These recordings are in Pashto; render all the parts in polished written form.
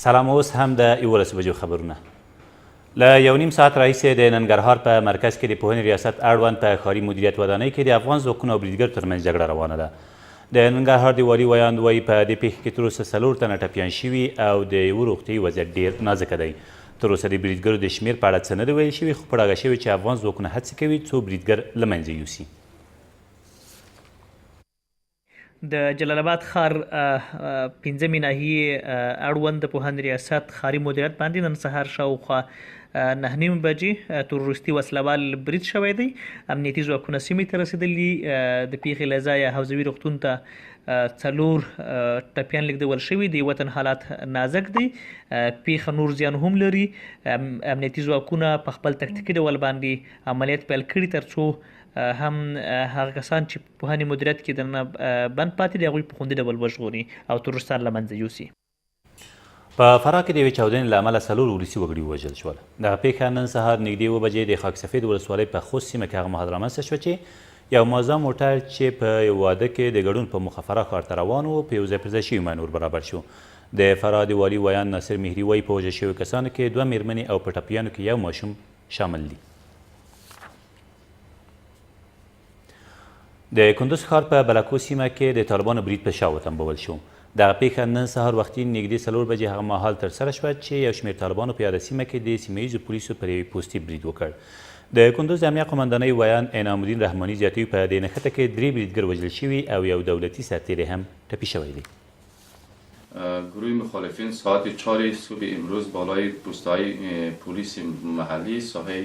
سلام، اوس هم د 11 بجو خبرونه. له یو نیم ساعت راهیسې د ننګرهار په مرکز کې د پوهنې ریاست اړوند په ښاري مدیریت ودانۍ کې د افغان ځواکونو او بریدګرو ترمنځ جګړه روانه ده. د ننګرهار د والي ویاند وایي، په دې پېښه کې تر اوسه څلور تنه ټپیان شوي او د یوه روغتیايي وضعیت ډېر نازکه دی. تر اوسه د بریدګرو د شمېر په اړه څه نه دي ویل شوي، خو په ډاګه شوې چې افغان ځواکونه هڅې کوي څو بریدګر له منځه یوسي. د جلال اباد ښار پنځمې ناحیې اړوند د پوهنې ریاست ښاري مدیریت باندې نن سهار شاوخوا 9:30 بجې تروریستي وسلوال برید شوی دی. امنیتي ځواکونه سیمې ته رسېدلي. د پیښې له ځایه حوزوي روغتون ته څلور ټپیان لیږدول شوي. د یوه تن حالت نازک دی. پیښه نور زیان هم لري. امنیتي ځواکونه په خپل تکتیکي ډول باندې عملیات پیل کړي، ترڅو هم هغه کسان چې په پوهنې مدیریت کې دننه بند پاتې دي، هغوی په خوندي ډول وژغوري او تروریستان له منځه یوسي. په فراه کې د یوې چاودنې له امله څلور ولسي وګړي ووژل شول. دغه پېښه نن سهار نږدې اووه بجې د خاک سفید ولسوالۍ په خوست سیمه کې هغه مهال رامنځته شوه چې یو مازدا موټر چې په یو واده کې د ګډون په موخه فراه ښار ته روان و، په یو ځای پر ځای شوي ماین ور برابر شو. د فراه د والي ویاند ناصر مهري وايي، په وژل شویو کسانو کې دوه مېرمنې او په ټپیانو کې یو ماشوم شامل دي. د کندوز ښار په بلکو سیمه کې د طالبانو برید په شا وتمبول شو. دغه پېښه نن سهار وختي نږدې 4 بجې هغه مهال ترسره شوه چې یو شمېر طالبانو په یاده سیمه کې د سیمه ییزو پولیسو پر یوې پوستې برید وکړ. د کندوز د امنیه قومندانۍ ویاند انعام الدین رحماني زیاتوي، په دې نښته کې درې بریدګر وژل شوي او یو دولتي سرتېری هم ټپي شوی دی. گروه مخالفین ساعت 4 صبح امروز بالای پوسته‌های پلیس محلی ساحه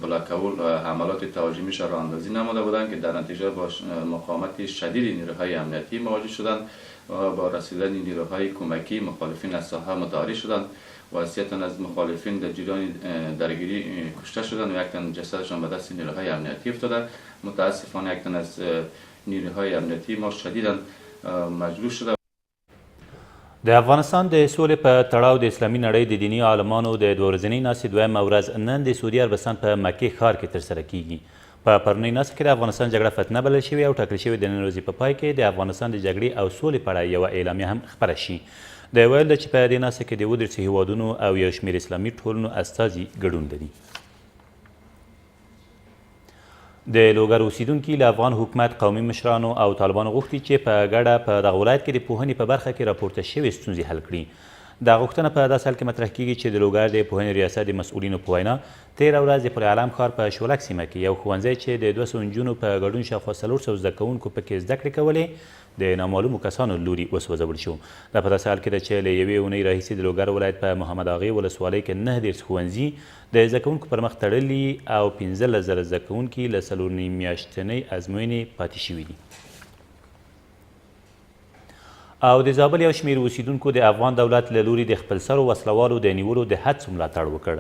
بلاکول حملات تهاجمی را اندازی نموده بودند که در نتیجه با مقاومت شدید نیروهای امنیتی مواجه شدند و با رسیدن نیروهای کمکی مخالفین از ساحه متحرک شدند و سه تن از مخالفین در جریان درگیری کشته شدند و یک تن جسدشان به دست نیروهای امنیتی افتاده. متاسفانه یک تن از نیروهای امنیتی ما شدیدا مجروح شده. د افغانستان د سولې په تړاو د اسلامي نړۍ د دیني عالمانو د دوه ورځنۍ ناستې دویمه ورځ نن د سعودي عربستان په مکې ښار کې ترسره کیږي. په پرونۍ ناسته کې د افغانستان جګړه فتنه بلل شوې او ټاکل شوې د نن ورځې په پای کې د افغانستان د جګړې او سولې په اړه یوه اعلامیه هم خپره شي. د ویلو ده چې په دې ناسته کې د 37 هیوادونو او یو شمېر اسلامي ټولنو استازي ګډون لري. د لوګر اوسیدونکي له افغان حکومت، قومي مشرانو او طالبانو غوښتي چې په ګډه په دغه ولایت کې د پوهنې په برخه کې راپورته شوې ستونزې حل کړي. دا غوښتنه په داسې حال کې مطرح کیږي چې د لوګر د پوهنې ریاست د مسؤلینو په وینا، تېره ورځ د پل علم ښار په شولک سیمه کې یو ښوونځی چې د 200 نجونو په ګډون شاوخوا 400 زده کوونکو پکې زده کړې کولې، د نامعلومو کسانو له لوري وسوځول شو. دا په داسې حال کې ده چې له یوې اونۍ راهیسې د لوګر ولایت په محمد اغې ولسوالۍ کې 39 ښوونځي د زده کوونکو پر مخ تړلي او 15,000 زده کوونکي له څلور نیم میاشتنۍ ازموینې پاتې شوي دي. او د زابل یو شمېر اوسېدونکو د افغان دولت له لوري د خپلسرو وسلهوالو د نیولو د هڅو ملاتړ وکړ.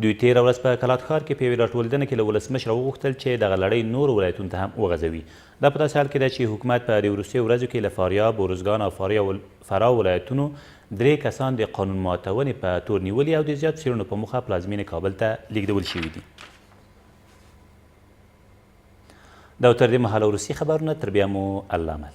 دوی تېره ورځ په کلات ښار کې په یوې راټولېدنه کې له ولسمشره وغوښتل چې دغه لړۍ نورو ولایتونو ته هم وغځوي. دا په داسې حال کې ده چې حکومت په دې وروستیو ورځو کې له فاریاب، ارزګان او فراه ولایتونو درې کسان د قانون ماتونې په تور نیولي او د زیاتو څېړنو په موخه پلازمېنې کابل ته لېږدول شوي دي. دا و تر دې مهاله وروستي خبرونه، تر بیا مو الله مل.